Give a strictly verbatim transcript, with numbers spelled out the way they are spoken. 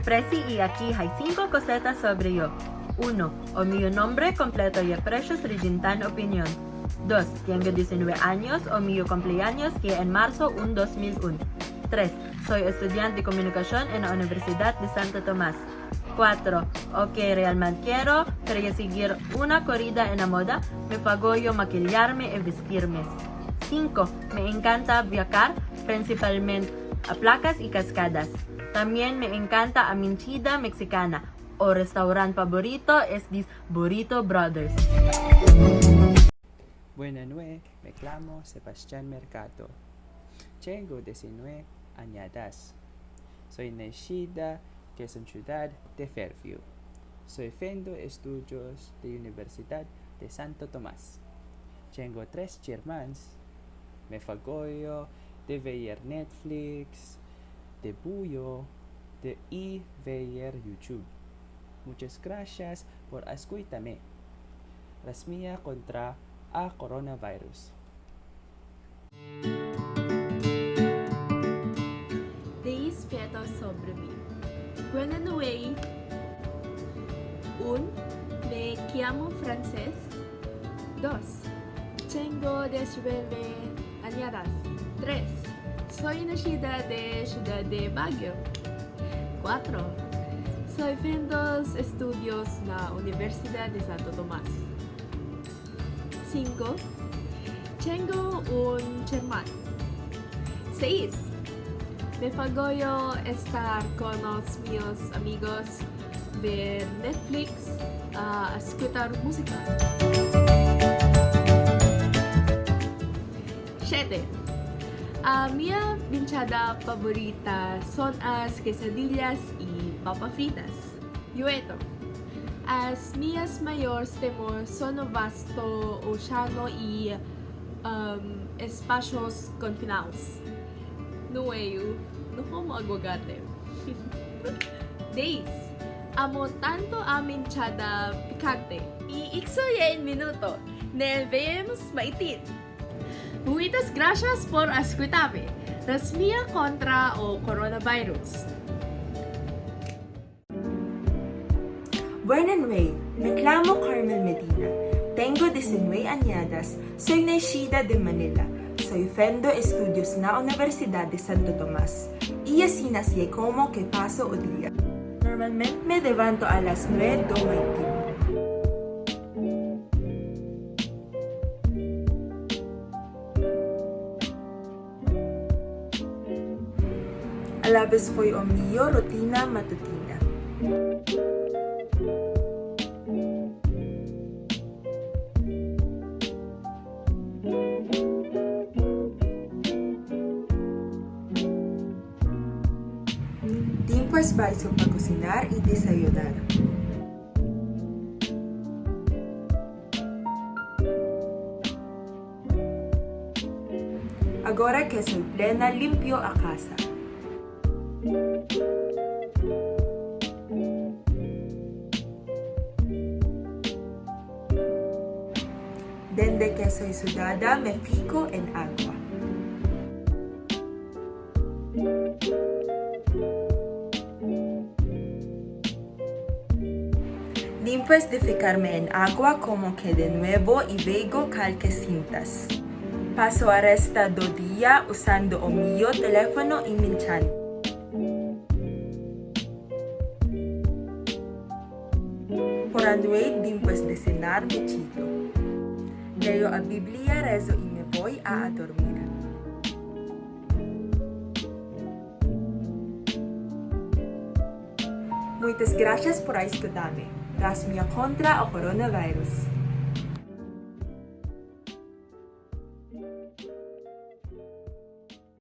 Preci, y aquí hai cinco cosetas sobre yo. Uno, o mío nombre completo ye Precious Rigintan Opinion. Dos, tiengo diecinueve anyos, o mío cumpleanyos ye en marzo un dos mil un. Tres, soi estudiant de comunicación en a Universidat de Santo Tomás. Cuatro, o que realment quiero, pero ye seguir una corrida en a moda, me fa goyo maquillarme e vestirme. Cinco, me encanta viacar, principalment a placas y cascadas. Tamién me encanta a minchida mexicana. O restaurant favorito es dis Burrito Brothers. Buena nuet, me clamo Sebastián Mercado. Tiengo diecinueve anyadas. Soi naixida que son ciudat de Fairview. Soi fendo estudios de Universidat de Santo Tomás. Tiengo tres germans. Me fa goyo de veyer Netflix, de bullo, de, y veyer YouTube. Muchas gracias por escuitar-me. Rasmia contra a coronavirus. Deis fetos sobre mi. Buena nuet. Un, me llamo Francés. Dos, tiengo diecinueve anyadas. Tres, soi naixida de ciudat de Baguio. Cuatro, soi fendo estudios na Universidat de Santo Tomás. Cinco, tiengo un german. Seis, me fa goyo estar con os míos amigos, ver Netflix, a escutar música. Siete, a mía minchada favorita son as quesadillas y papas fritas. Ueto, as mías mayors temor son o vasto, o llano y, em, espachos confinaus. Nueu, no como algo grande. Deis, amo tanto a minchada picante. Y ixo ye en minuto. Ne vemos maitín. Muitas gracias por escuitar-me. Rasmia contra o coronavirus. Buena nuet, me clamo Carmel Medina, tengo diecinueve anyadas, soi naixida de Manila, soi fendo estudios na Universidat de Santo Tomás, y asinas ye como que paso o día. Normalment me levanto a las nuet d'o maitín. Alabes foi o mío rutina matutina. Dimpués baixo pa cocinar y desayunar. Agora que soi plena, limpio a casa. Dende que soi sudada, me fico en agua. Dimpués de ficar-me en agua, como que de nuevo y veigo calques cintas. Paso a resta d'o día usando o mío telefono y minchando. Por a nueit, dimpués de cenar, me chito. Leyo a Biblia, rezo y me voi a adormir. Muitas gracias por escutar-me. Rasmia contra o coronavirus.